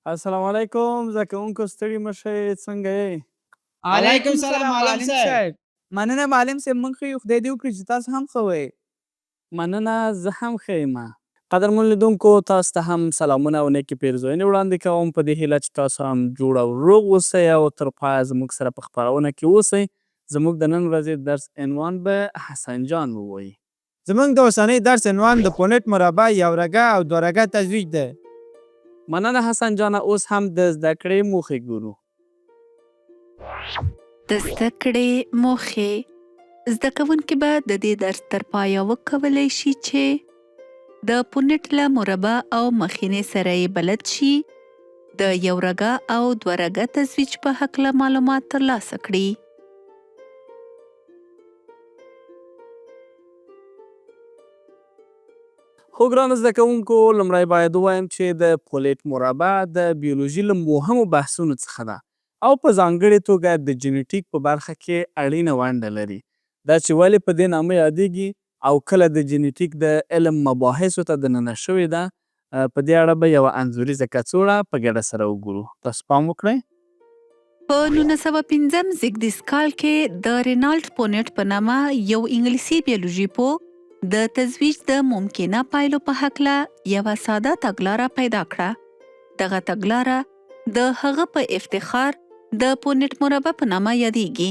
السلام علیکم زده کوونکو، ستړي مه شئ، څنګه یئ؟ علیکم سلام معلم صاحب. مننه معلم صاحب، موږ ښه یو، خدای دې وکړي چې تاسو هم ښه وئ. مننه، زه هم ښه یم. قدرمن لیدونکو، تاسو ته هم سلامونه او نیکې پیرزوینې وړاندې کوم، په دې هیله چې تاسو هم جوړ او روغ اوسئ او تر پایه زموږ سره په خپرونه کې اوسئ. زموږ د نن ورځې درس عنوان به حسن جان ووایي. زموږ د اوسنۍ درس عنوان د پونټ مربع یو رګه او دوه رګه تزویج دی. مننه حسن جانه، اوس هم د زده کړې موخې ګورو. د زده کړې موخې: زده کوونکي به د دې درس تر پایه وکولای شي چې د پونټ له مربع او مخینې سره یې بلد شي، د یو رګه او دوه رګه تزویج په هکله معلومات ترلاسه کړي. خو ګرانو زده کوونکو، لومړی باید ووایم چې د پولیټ مربع د بیولوژي له مهمو بحثونو څخه ده او په ځانګړې توګه د جنیټیک په برخه کې اړینه ونډه لري. دا چې ولې په دې نامه یادیږي او کله د جنیټیک د علم مباحثو ته دننه شوې ده، په دې اړه به یوه انځوریزه کڅوړه په ګډه سره وګورو. تاسو پام وکړئ. په 1905 زېږدیز کال کې د رینالډ پونټ په نامه یو انګلیسي بیولوژي پوه د تزویج د ممکنه پایلو په هکله یوه ساده تګلاره پیدا کړه. دغه تګلاره د هغه په افتخار د پونټ مربع په نامه یادیږي.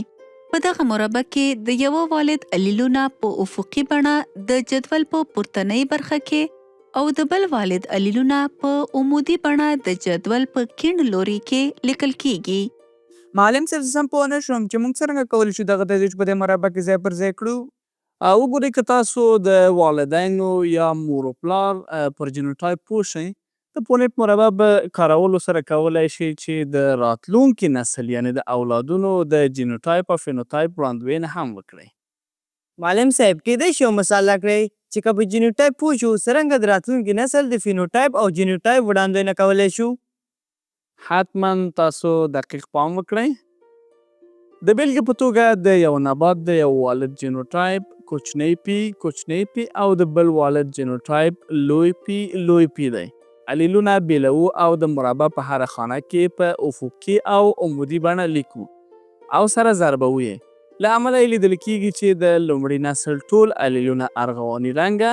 په دغه مربع کې د یوه والد علیلونه په افقي بڼه د جدول په پورتنۍ برخه کې او د بل والد علیلونه په عمودي بڼه د جدول په کیڼ لوري کې لیکل کیږي. معلم صاحب، زه سم پوه نه شوم چې موږ څرنګه کولی شو دغه تزویج په دې مربع کې ځای پر ځای کړو؟ وګورئ، که تاسو د والدینو یا مور و پلار پر جینوټایپ پوه شئ، د پونیټ مربع به کارولو سره کولای شئ چې د راتلونکي نسل، یعنې د اولادونو د جینوټایپ او فینوټایپ وړاندوینه هم وکړئ. معلم صاحب، کیدای شي یو مثال راکړئ چې که په جینوټایپ پوه شو، څرنګه د راتلونکي نسل د فینوټایپ او جینوټایپ وړاندوینه کولی شو؟ حتما، تاسو دقیق پام وکړئ. د بیلګې په توګه، د یو نبات د یو والد جینوټایپ کوچنی پی کوچنی پی او د بل والد جینوټایپ لوی پی لوی پی دی. علیلونه بیلوو او د مربع په هره خانه کې په افقي او عمودي بڼه لیکو او سره ضربوو یې. له امله یې لیدل کیږي چې د لومړي نسل ټول علیلونه ارغواني رنګه،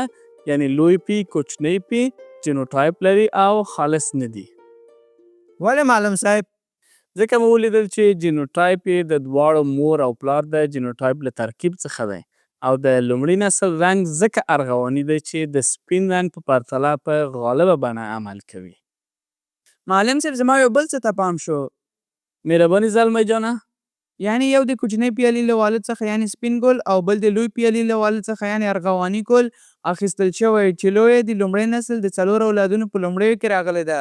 یعنې لوی پی کوچنی پی جینوټایپ لري او خالص نه دي. ولې معلم صاحب؟ ځکه مو ولیدل چې جینوټایپ یې د دواړو مور او پلار د جینوټایپ له ترکیب څخه دی او د لومړي نسل رنګ ځکه ارغواني دی چې د سپین رنګ په پرتله په غالبه بڼه عمل کوي. معلم صاحب، زما یو بل څه ته پام شو. مهرباني زلمی جانه. یعنې یو د کوچنۍ پیالې له والد څخه، یعنې سپین ګل، او بل د لوی پیالې له والد څخه، یعنې ارغواني ګل، اخیستل شوی چې لویه د لومړی نسل د څلورو اولادونو په لومړیو کې راغلې ده.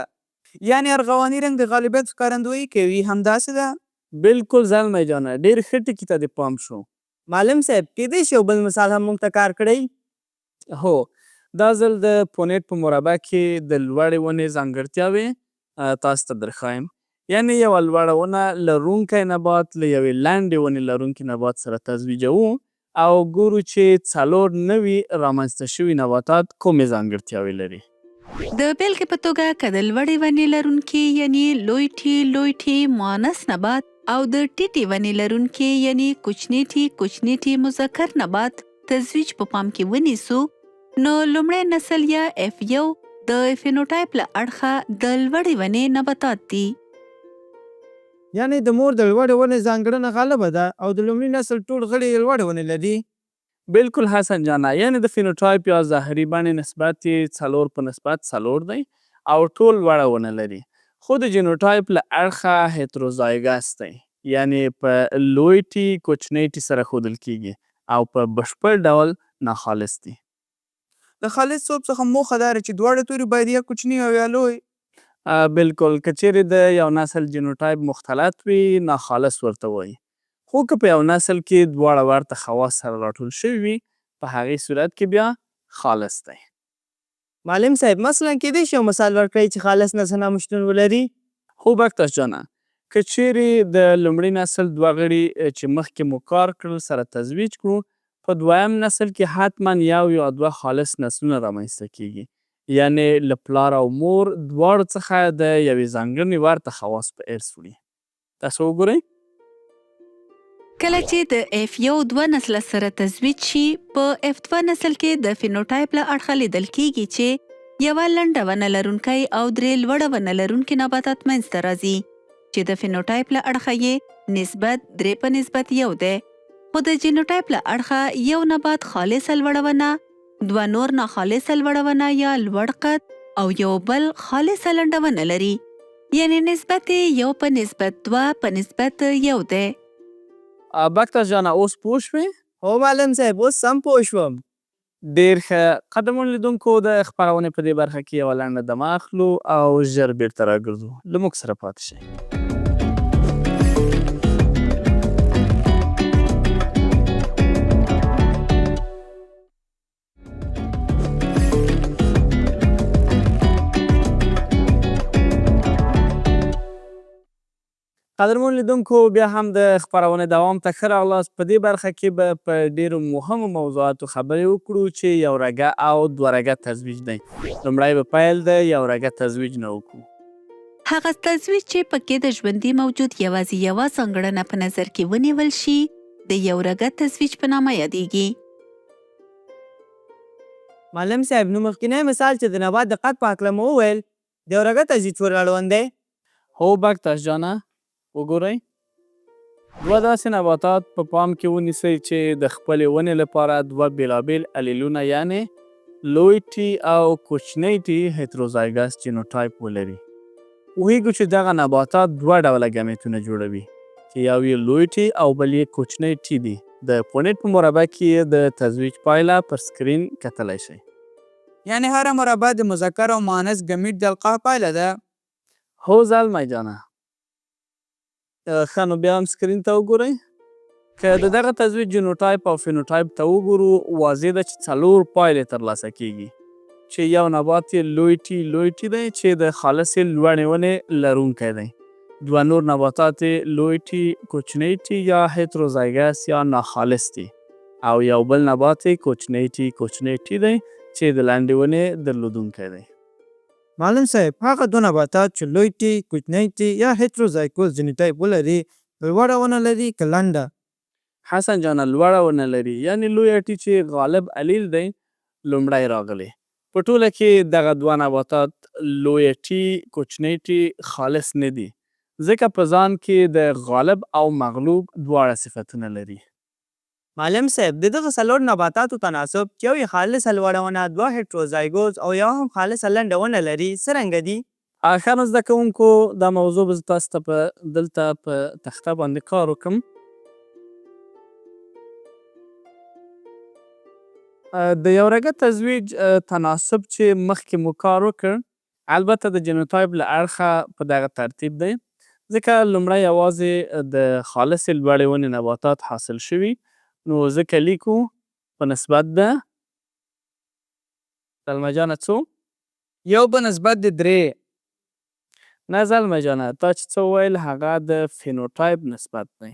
یعنې ارغواني رنګ د غالبیت ښکارندویي کوي، همداسې ده؟ بلکل زلمی جانه، ډېر ښه ټکي ته دې پام شو. معلم صاحب، کیدای شي یو بل مثال هم موږ ته کار کړئ؟ هو، دا ځل د پونیټ په مربع کې د لوړې ونې ځانګړتیاوې تاسو ته درښایم. یعنې یوه لوړه ونه لرونکی نبات له یوې لنډې ونې لرونکي نبات سره تزویجوو او ګورو چې 94 رامنځته شوي نباتات کومې ځانګړتیاوې لري. د بیلګې په توګه، که د لوړې ونې لرونکي، یعنې لوی ټي لوی ټي مؤنث نبات او د ټیټې ونې لرونکي، یعنې کوچني ټي کوچني ټي مذکر نبات تزویج په پام کې ونیسو، نو لومړی نسل یا اف 1 د فینوټایپ له اړخه د لوړې ونې نباتات دي. یعنې د مور د لوړې ونې ځانګړنه غالبه ده او د لومړي نسل ټول غړي یې لوړې ونې لري. بلکل حسن جانه، یعنې د فینوټایپ یا ظاهري بڼې نسبت یې 4 په نسبت 4 دی او ټول لوړه ونه لري، خو د جینوټایپ له اړخه هیتروزایګس دی، یعنې په لوی ټي کوچنی ټي سره ښودل کیږي او په بشپړ ډول ناخالص دي. د خالص توب څخه موخه دا ده چې دواړه توري باید یا کوچني او یا لوی. بلکل، که چیرې د یو نسل جینوټایپ مختلط وي، ناخالص ورته وایي، خو که په یو نسل کې دواړه ورته خواص سره راټول شوي وي، په هغې صورت کې بیا خالص دی. معلم صاحب، مثلا کیدای شي یو مثال ورکړئ چې خالص نسل هم شتون ولري؟ هو بکتاش جانه، که چیرې د لومړي نسل دوه غړي چې مخکې مو کار کړل سره تزویج کړو، په دویم نسل کې حتما یو یا دوه خالص نسلونه رامنځته کیږي. یعنې له پلار او مور دواړو څخه د یوې ځانګړنې ورته خواص په ارث وړي. تاسو وګورئ. کله چې د اف یو دوه نسله سره تزویج شي، په اف دوه نسل کې د فینوټایپ له اړخه لیدل کېږي چې یوه لنډه ونه لرونکی او درې لوړه ونه لرونکي نباتات منځته راځي چې د فینوټایپ له اړخه یې نسبت درې په نسبت یو دی، خو د جینوټایپ له اړخه یو نبات خالصه لوړه ونه، دوه نور ناخالصه لوړه ونه یا لوړ قد او یو بل خالصه لنډه ونه لري. یعنې نسبت یې یو په نسبت دوه په نسبت یو دی. بکتاش جانه اوس پوه شوې؟ هو معلم صاحب اوس سم پوه شوم. ډېر ښه. قدرمنو لیدونکو د خپرونې په دې برخه کې یوه لنډه دمه اخلو او ژر بېرته راګرځو. له موږ سره پاتې شئ. قدرمن لیدونکو بیا هم د خپرونې دوام ته ښه راغلاست. په دې برخه کې به په ډېرو مهمو موضوعاتو خبرې وکړو چې یو رګه او دوه رګه تزویج دی. لومړی به پیل د یو رګه تزویج نه وکړو. هغه تزویج چې پکې د ژوندي موجود یوازې یوه ځانګړنه په نظر کې ونیول شي، د یو رګه تزویج په نامه یادېږي. معلم صاحب نو مخکنی مثال چې د نبات د قد په هکله مو وویل، د یو رګه تزویج پورې اړوند دی؟ هو بکتاش جانه، وګورئ. دوه داسې نباتات په پام کې ونیسئ چې د خپلې ونې لپاره دوه بېلابېل الیلونه یعنې لوی ټي او کوچنی ټي هیتروزایګس جینوټایپ ولري. پوهېږو چې دغه نباتات دوه ډوله ګمیتونه جوړوي چې یو یې لوی ټي او بل یې کوچنی ټي دي. د پونیټ په مربع کې یې د تزویج پایله پر سکرین کتلی شئ. یعنې هره مربع د مذکر او مؤنث ګمیټ د القاح پایله ده. هو زلمی جانه. ښه نو بیا هم سکرین ته وګورئ. که د دغه تزویج جینوټایپ او فینوټایپ ته وګورو، واضح ده چې څلور پایلې ترلاسه کېږي چې یو نبات یې لوی ټي لوی ټي دی چې د خالصې لوړې ونې لرونکی دی، دوه نور نباتات یې لوی ټي کوچنی ټي یا هیتروزایګس یا ناخالص دي او یو بل نبات یې کوچنی ټي کوچنی ټي دی چې د لنډې ونې درلودونکی دی. معلم صاحب هغه دوه نباتات چې لوی ټي، کوچنی ټي یا هیتروزایګوس جینوټایپ ولري، لوړه ونه لري که لنډه؟ حسن جانه لوړه ونه لري یعنې لویه ټي چې غالب الیل دی لومړی راغلی. په ټوله کې دغه دوه نباتات لویه ټي کوچنی ټي خالص نه دي ځکه په ځان کې د غالب او مغلوب دواړه صفتونه لري. معلم صاحب د دغه څلور نباتاتو تناسب چې یو یې خالصه لوړه ونه، دوه هیټروزایګوز او یوه هم خالصه لنډه ونه لري، څرنګه دي؟ ښه نو زده کوونکو دا موضوع به زه تاسو ته په دلته په تخته باندې کار وکړم. د یو رګه تزویج تناسب چې مخکې مو کار وکړ، البته د جینوټایپ له اړخه په دغه ترتیب دی، ځکه لومړی یوازې د خالصې لوړې ونې نباتات حاصل شوي، نو ځکه لیکو په نسبت د زلمی جانه څو؟ یو په نسبت د درې. نه زلمی جانه، تا چې څه وویل هغه د فینوټایپ نسبت دی.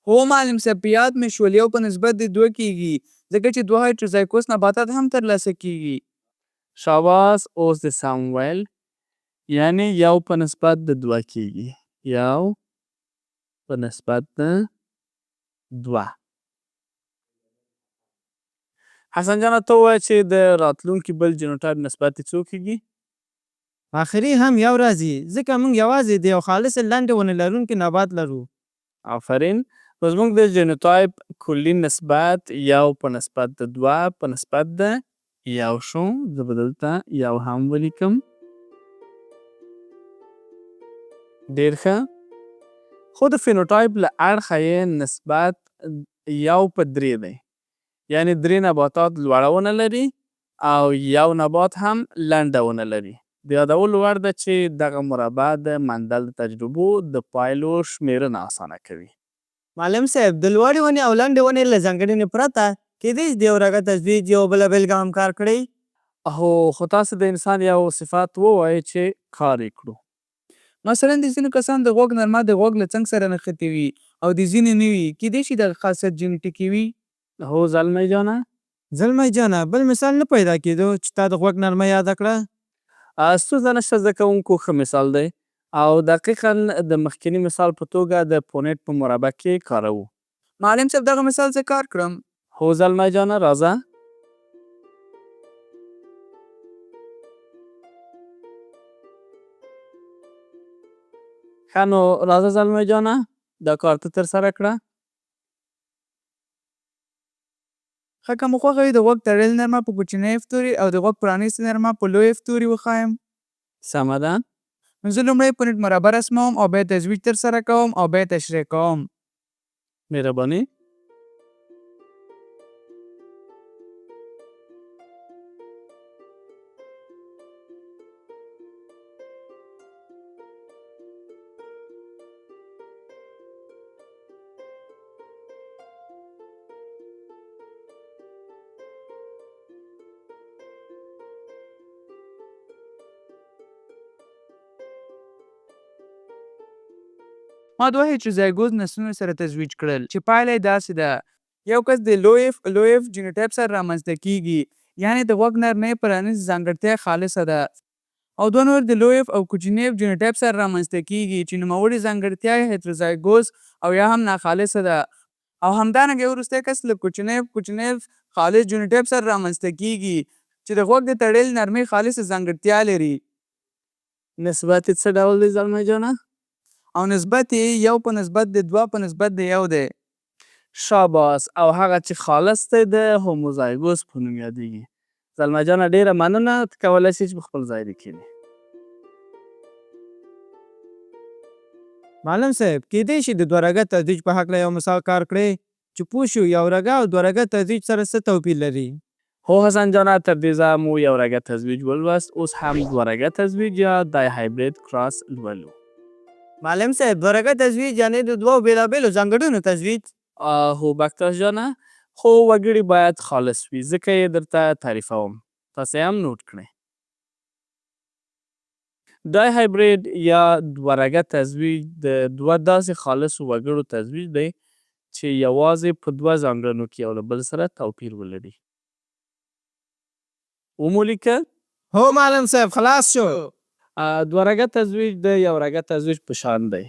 هو معلم صاحب په یاد مې شول، یو په نسبت د دوه کیږي، ځکه چې دوه هایټروزایګوس نباتات هم ترلاسه کیږي. شاباس، اوس دې سم وویل، یعنې یو په نسبت د دوه کیږي، یو په نسبت د دوه. حسن جانه ته ووایه چې د راتلونکي بل جینوټایپ نسبت یې څو کیږي؟ اخري هم یو راځي، ځکه موږ یوازې د یو خالص لنډې ونې لرونکي نبات لرو. آفرین. نو زموږ د جینوټایپ کلي نسبت یو په نسبت د دوه په نسبت د یو شو. زه به دلته یو هم ولیکم. ډېر ښه. خو د فینوټایپ له اړخه یې نسبت یو په درې دی، یعنې درې نباتات لوړه ونه لري او یو نبات هم لنډه ونه لري. د یادولو وړ ده چې دغه مربع د مندل د تجربو د پایلو شمېرنه اسانه کوي. معلم صاحب د لوړې ونې او لنډې ونې له ځانګړنې پرته کېدای شي د یو رګه تزویج یوه بله بېلګه هم کار کړئ؟ هو، خو تاسې د انسان یو صفت ووایئ چې کار یې کړو. مثلا د ځینو کسانو د غوږ نرمه د غوږ له څنګ سره نښتې وي او د ځینو نه وي، کېدای شي دغه خاصیت جینیټیکي وي. هو زلمی جانه. زلمی جانه بل مثال نه پیدا کېدو چې تا د غوږ نرمه یاده کړه؟ ستونزه نشته زده کوونکو ښه مثال دی او دقیقا د مخکني مثال په توګه د پونیټ په مربع کې کاروو. معلم صاحب دغه مثال زه کار کړم. هو زلمی جانه راځه. ښه نو راځه زلمی جانه دا کار ته ترسره کړه. ښه که مو خوښه وي د غوږ تړلې نرمه په کوچنۍ اف توري او د غوږ پرانیستې نرمه په لوی اف توري وښایم. سمه ده. نو زه لومړی پونیټ مربع رسموم او بیا تزویج ترسره کوم او بیا تشریح کوم. مهرباني. ما دوه هیټروزایګوز نسلونه سره تزویج کړل چې پایله یې داسې ده. یو کس د لوی اف لوی اف جینوټایپ سره رامنځته کیږي یعنې د غوږ نرمۍ پرانیست ځانګړتیا یې خالصه ده او دوه نور د لوی اف او کوچني اف جینوټایپ سره رامنځته کیږي چې نوموړې ځانګړتیا یې هیټروزایګوز او یا هم ناخالصه ده او همدارنګه یو وروستی کس له کوچني اف کوچني اف خالص جینوټایپ سره رامنځته کیږي چې د غوږ د تړلې نرمۍ خالصه ځانګړتیا لري. نسبت یې څه ډول دی زلمی جانه؟ او نسبت یې یو په نسبت د دوه په نسبت د یو دی. شاباس او هغه چې خالص دی د هوموزایګوس په نوم یادیږي. زلمی جانه ډیره مننه ته کولای شې چې په خپل ځای دې کښېنې. معلم صاحب کیدای شي د دوه رګه تزویج په هکله یو مثال کار کړئ چې پوه شو یو رګه او دوه رګه تزویج سره څه توپیر لري؟ هو حسن جانه تر دې ځایه مو یو رګه تزویج ولوست اوس هم دوه رګه تزویج یا دای هایبرید کراس لولو. معلم صاحب دوه رګه تزویج یعنې د دوو بېلابېلو ځانګړنو تزویج؟ هو بکتاش جانه خو وګړي باید خالص وي ځکه یې درته تعریفوم تاسې هم نوټ کړئ. دای هایبرید یا دوه رګه تزویج د دوه داسې خالصو وګړو تزویج دی چې یوازې په دوه ځانګړنو کې یو له بل سره توپیر ولري. ومو لیکه؟ هو معلم صاحب خلاص شو. دوه رګه تزویج د یو رګه تزویج په شان دی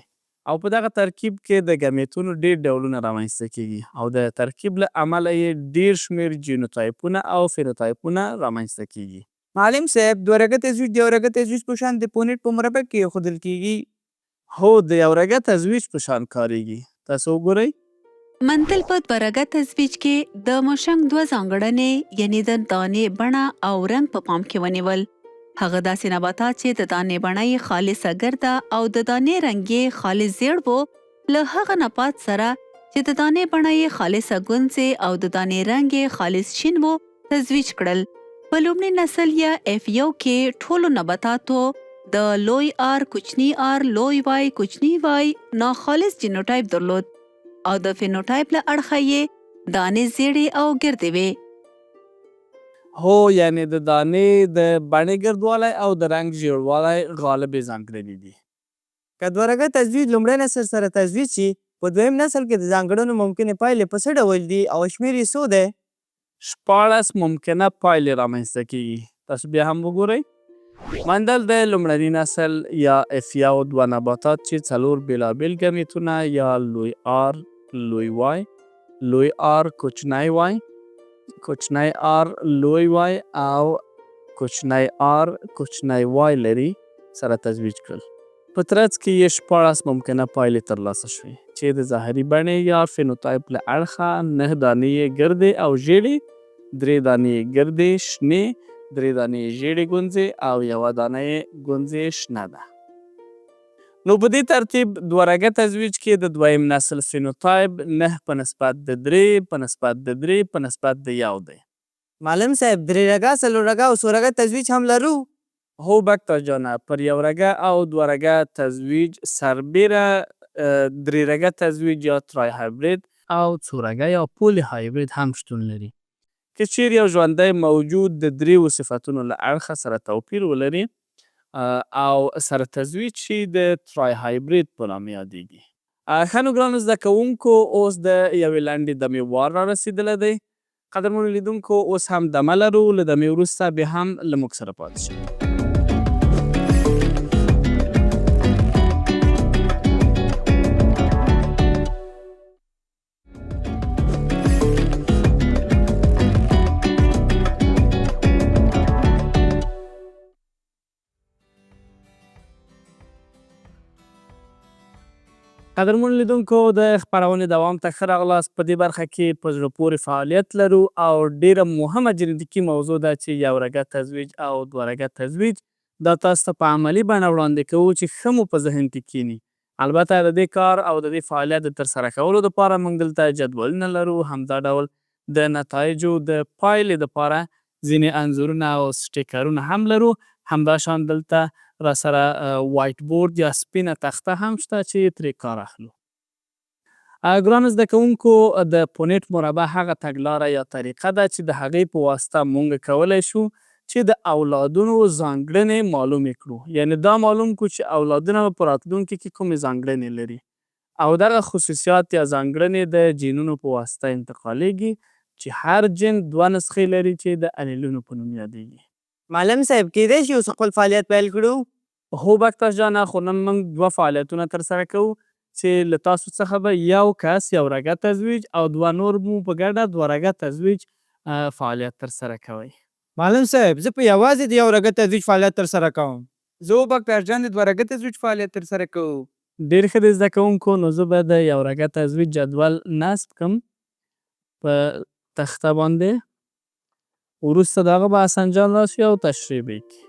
او په دغه ترکیب کې د ګمیتونو ډېر ډولونه رامنځته کیږي او د ترکیب له امله یې ډېر شمېر جینوتایپونه او فینوتایپونه رامنځته کیږي. معلم صاحب دوه رګه تزویج د یو رګه تزویج په شان د پونیټ په مربع کې اېښودل کیږي؟ هو د یو رګه تزویج په شان کاریږي. تاسو وګورئ. مندل په دوه رګه تزویج کې د مشنګ دوه ځانګړنې یعنې د دانې بڼه او رنګ په پام کې ونیول. هغه داسې نباتات چې د دانې بڼه یې خالصه ګرده او د دانې رنګ یې خالص زیړ و، له هغه نبات سره چې د دانې بڼه یې خالصه ګونځې او د دانې رنګ یې خالص شین و، تزویج کړل. په لومړي نسل یا اف یو کې ټولو نباتاتو د لوی آر کوچني آر لوی وای کوچني وای ناخالص جینوټایپ درلود او د فینوټایپ له اړخه یې دانې زیړې او ګردې وې. هو یعنې د دانې د بڼې ګردوالی او د رنګ ژیړوالی غالبې ځانګړنې دي. که دوه رګه تزویج لومړی نسل سره تزویج شي، په دویم نسل کې د ځانګړنو ممکنې پایلې په څه ډول دي او شمېر یې څو دی؟ 16 ممکنه پایلې رامنځته کیږي. تاسو بیا هم وګورئ. مندل د لومړني نسل یا اف یو دوه نباتات چې څلور بېلابېل ګمیتونه یا لوی آر لوی وای، لوی آر کوچنی وای، کوچنی آر لوی وای او کوچنی آر کوچنی وای لري سره تزویج کړل. په ترڅ کې یې 16 ممکنه پایلې ترلاسه شوې چې د ظاهري بڼې یا فینوتایپ له اړخه نهه دانې یې ګردې او ژیړې، درې دانې یې ګردې شنې، درې دانې یې ژیړې ګونځې او یوه دانه یې ګونځې شنه ده. نو په دې ترتیب دوه رګه تزویج کې د دویم نسل فینوتایپ 9 په نسبت د 3 په نسبت د 3 په نسبت د 1 دی. معلم صاحب درې رګه، څلور رګه او څو رګه تزویج هم لرو؟ هو بکتاش جانه، پر یو رګه او دوه رګه تزویج سربیره درې رګه تزویج یا ترای هایبرید او څو رګه یا پولي هایبرید هم شتون لري. که چیرې یو ژوندی موجود د دریو صفتونو له اړخه سره توپیر ولري او سره تزویج شي د ترای هایبرید په نامه یادیږي. ښه نو ګرانو زده کوونکو اوس د یوې لنډې دمې وار رارسېدلی دی. قدرمنو لیدونکو اوس هم دمه لرو، له دمې وروسته بیا هم له موږ سره پاتې شئ. قدرمنو لیدونکو د خپرونې دوام ته ښه راغلاست. په دې برخه کې په زړه پورې فعالیت لرو او ډیره مهمه جنتیکي موضوع ده چې یو رګه تزویج او دوه رګه تزویج، دا تاسو ته په عملي بڼه وړاندې کوو چې ښه مو په ذهن کې کیني. البته د دې کار او د دې فعالیت د ترسره کولو دپاره موږ دلته جدولونه لرو، همدا ډول د نتایجو د پایلې دپاره ځینې انځورونه او سټیکرونه هم لرو. همداشان دلته راسره وایټ بورډ یا سپینه تخته هم شته چې ترې کار اخلو. ګرانو زده کوونکو، د پونیټ مربع هغه تګلاره یا طریقه ده چې د هغې په واسطه مونږ کولی شو چې د اولادونو ځانګړنې معلومې کړو، یعنې دا معلوم کړو چې اولادونه به په راتلونکي کې کومې ځانګړنې لري، او دغه خصوصیات یا ځانګړنې د جینونو په واسطه انتقالیږي چې هر جین دوه نسخې لري چې د الیلونو په نوم یادیږي. معلم صاحب، کیدای شي اوس خپل فعالیت پیل کړو؟ هو بکتاش جانه، خو نن موږ دوه فعالیتونه ترسره کوو چې له تاسو څخه به یو کس یو رګه تزویج او دوه نور مو په ګډه دوه رګه تزویج فعالیت ترسره کوئ. معلم صاحب، زه په یوازې د یو رګه تزویج فعالیت ترسره کوم. زه او بکتاش جان د دوه رګه تزویج فعالیت ترسره کوو. ډېر ښه دی زده کوونکو، نو زه به د یو رګه تزویج جدول نصب کړم په تخته باندې، وروسته د هغه به حسن جان راشي او تشریح به یې کړي.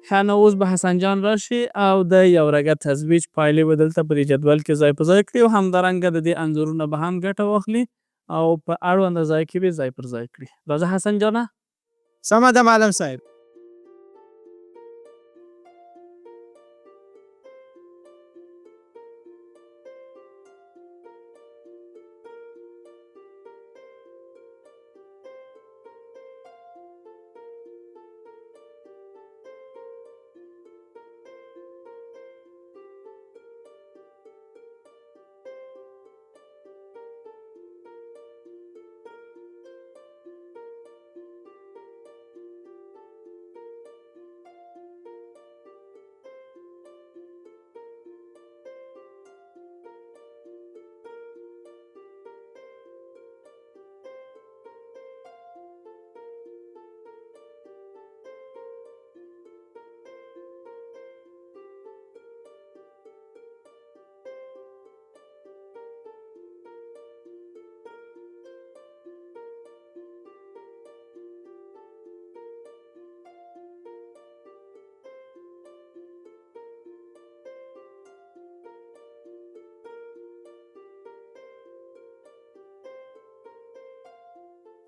ښه، نو اوس به حسن جان راشي او د یو رګه تزویج پایلې به دلته په دې جدول کې ځای په ځای کړي، او همدارنګه د دې انځورونه به هم ګټه واخلي او په اړونده ځای کې به یې ځای پر ځای کړي. راځه حسن جانه. سمه ده معلم صاحب.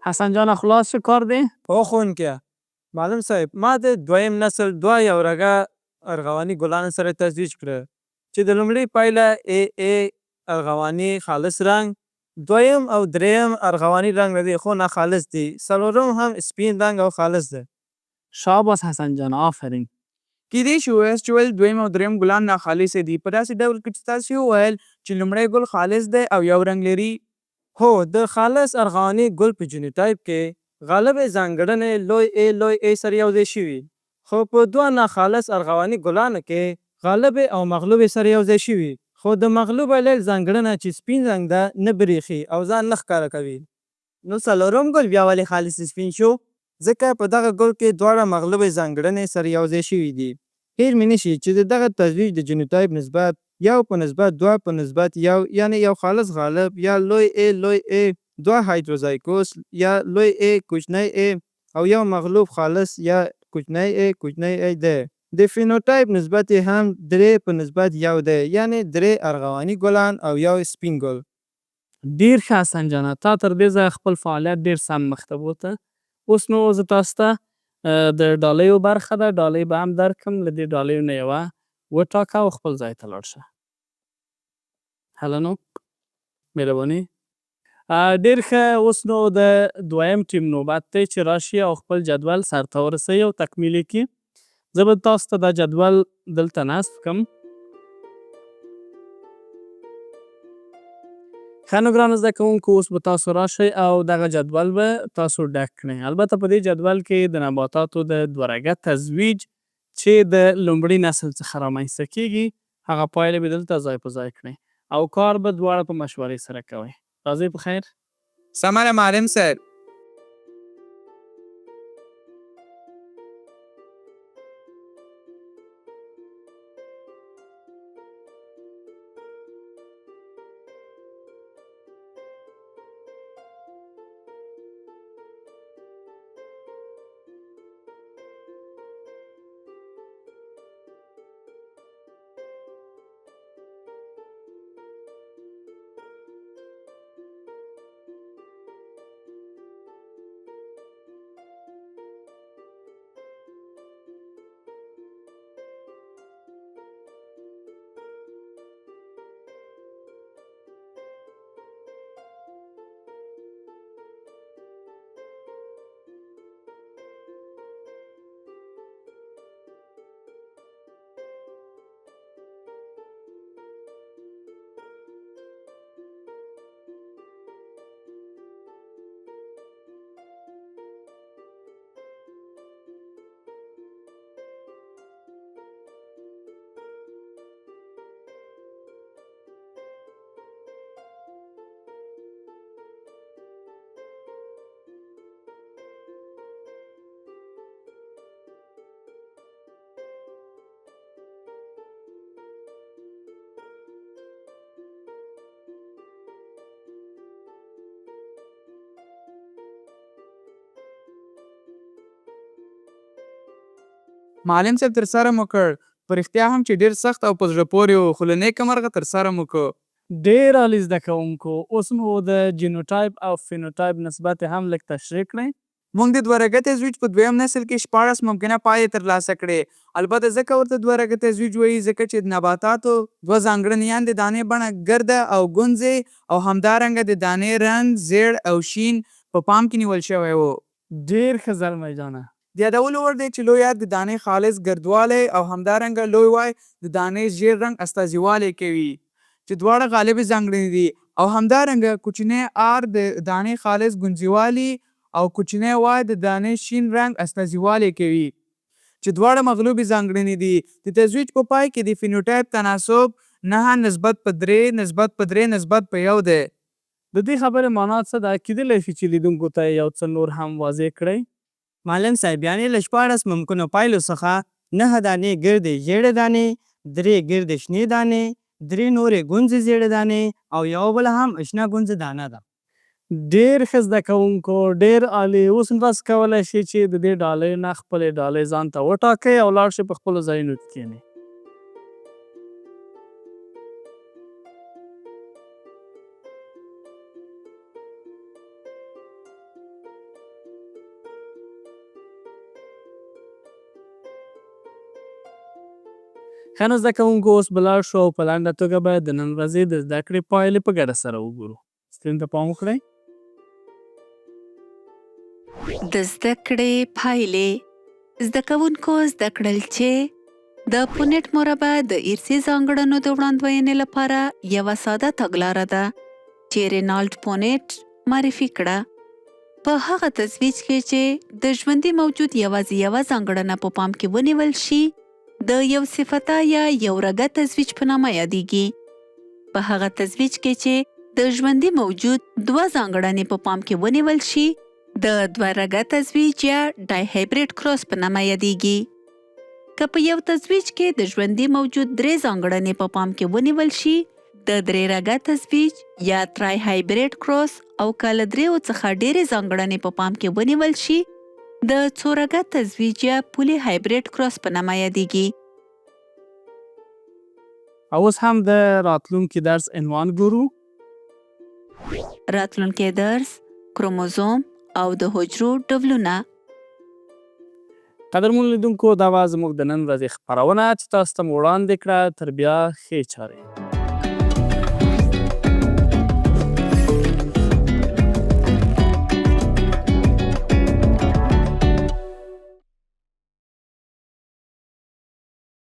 حسن جانه، خلاص شو کار دې؟ هو ښوونکیه. معلم صاحب، ما د دویم نسل دوه یو رګه ارغواني ګلانو سره تزویج کړه چې د لومړي پایله ای ای ارغواني خالص رنګ، دویم او دریم ارغواني رنګ لري خو ناخالص دي، څلورم هم سپین رنګ او خالص دی. شاباس حسن جان، آفرین. کیدای شي ووایاست چې ولې دویم او دریم ګلان ناخالص دي، په داسې ډول کې چې تاسې وویل چې لومړی ګل خالص دی او یو رنګ لري؟ هو، د خالص ارغواني ګل په جینوټایپ کې غالبې ځانګړنې لوی A لوی A سره یو ځای شوي، خو په دوه ناخالص ارغواني ګلانو کې غالبې او مغلوبې سره یو ځای شوي، خو د مغلوب الیل ځانګړنه چې سپین رنګ ده نه برېښي او ځان نه ښکاره کوي. نو څلورم ګل بیا ولې خالص سپین شو؟ ځکه په دغه ګل کې دواړه مغلوبې ځانګړنې سره یو ځای شوي دي. هېر مې نه شي چې د دغه تزویج د جینوټایپ نسبت یو په نسبت دوه په نسبت یو، یعنې یو خالص غالب یا لوی A لوی A، دوه هایدروزایګوس یا لوی A کوچنی A او یو مغلوب خالص یا کوچنی A کوچنی A دی. د فینوټایپ نسبت یې هم درې په نسبت یو دی، یعنې درې ارغواني ګلان او یو سپین ګل. ډېر ښه حسن جانه، تا تر دې ځایه خپل فعالیت ډېر سم مخته بوته. اوس نو زه تاسو ته د ډالیو برخه ده، ډالۍ به هم درکړم، له دې ډالیو نه یوه وټاکه او خپل ځای ته لاړ شه. هله نو، مهرباني. ډېر ښه، اوس نو د دویم ټیم نوبت دی چې راشي او خپل جدول سرته ورسوي او تکمیل یې کړي. زه به تاسو ته دا جدول دلته نصب کړم. ښه نو ګرانو زده کوونکو، اوس به تاسو راشئ او دغه جدول به تاسو ډک کړئ. البته په دې جدول کې د نباتاتو د دوه رګه تزویج چې د لومړي نسل څخه رامنځته کیږي هغه پایلې به دلته ځای په ځای کړئ او کار به دواړه په مشورې سره کوئ. راځئ په خیر. سمه ده معلم صاحب. معلم صاحب ترسره مو کړ، په رښتیا هم چې ډېر سخت او په زړه پورې و، خو له نېکه مرغه ترسره مو کړ. ډېر عالي زده کوونکو، اوس مو د جینوټایپ او فینوټایپ نسبت هم لږ تشریح کړئ. موږ د دوه رګه تزویج په دویم نسل کې 16 ممکنه پایلې ترلاسه کړې. البته ځکه ورته دوه رګه تزویج وایي ځکه چې د نباتاتو دوه ځانګړنې یان د دانې بڼه ګرده او ګونځې او همدارنګه د دانې رنګ، زېړ او شین، په پام کې نیول شوی و. ډېر ښه زلمی جانه. د یادولو وړ دی چې لوی آر د دانې خالص ګردوالی او همدارنګه لوی وای د دانې ژېړ رنګ استازیوالی کوي چې دواړه غالبې ځانګړنې دي او همدارنګه کوچنی آر د دانې خالص ګونځېوالي او کوچنی وای د دانې شین رنګ استازیوالی کوي چې دواړه مغلوبې ځانګړنې دي. د تزویج په پای کې د فینوټایپ تناسب نهه نسبت په درې نسبت په درې نسبت په یو دی. د دې خبرې مانا څه ده؟ کیدلی شي چې لیدونکو ته یې یو څه نور هم واضح کړئ؟ معلم صاحب یعنې له 16 ممکنو پایلو څخه نهه دانې ګردې ژېړې دانې، درې ګردې شنې دانې، درې نورې ګونځې زېړې دانې او یوه بله هم شنه ګونځې دانه ده. ډېر ښه زده کوونکو، ډېر عالي. اوس نو تاسو کولی شئ چې د دې ډالیو نه خپلې ډالۍ ځان ته وټاکئ او لاړ شئ په خپلو ځایونو کې کښېنئ. ښه نو زده کوونکو، اوس به لاړ شو او په لنډه توګه به د نن ورځې د زده کړې پایلې په ګډه سره وګورو. سکرین ته پام وکړئ. د زده کړې پایلې: زده کوونکو زده کړل چې د پونیټ مربع د ارثي ځانګړنو د وړاندوینې لپاره یوه ساده تګلاره ده چې رینالډ پونیټ معرفي کړه. په هغه تزویج کې چې د ژوندي موجود یوازې یوه ځانګړنه په پام کې ونیول شي، د یو صفته یا یو رګه تزویج په نامه یادېږي. په هغه تزویج کې چې د ژوندي موجود دوه ځانګړنې په پام کې ونیول شي، د دوه رګه تزویج یا ډایهایبریډ کراس په نامه یادېږي. که په یو تزویج کې د ژوندي موجود درې ځانګړنې په پام کې ونیول شي، د درې رګه تزویج یا ترای هایبریډ کراس او که له دریو څخه ډېرې ځانګړنې په پام کې ونیول شي، د څو رګه تزویج یا پولي هایبریډ کراس په نامه یادېږي. او اوس هم د راتلونکي درس عنوان ګورو. راتلونکی درس، کروموزوم او د حجرو ډولونه. قدرمنو لیدونکو، دا وه زموږ د نن ورځې خپرونه چې تاسو ته مو وړاندې کړه. تر بیا ښې چارې.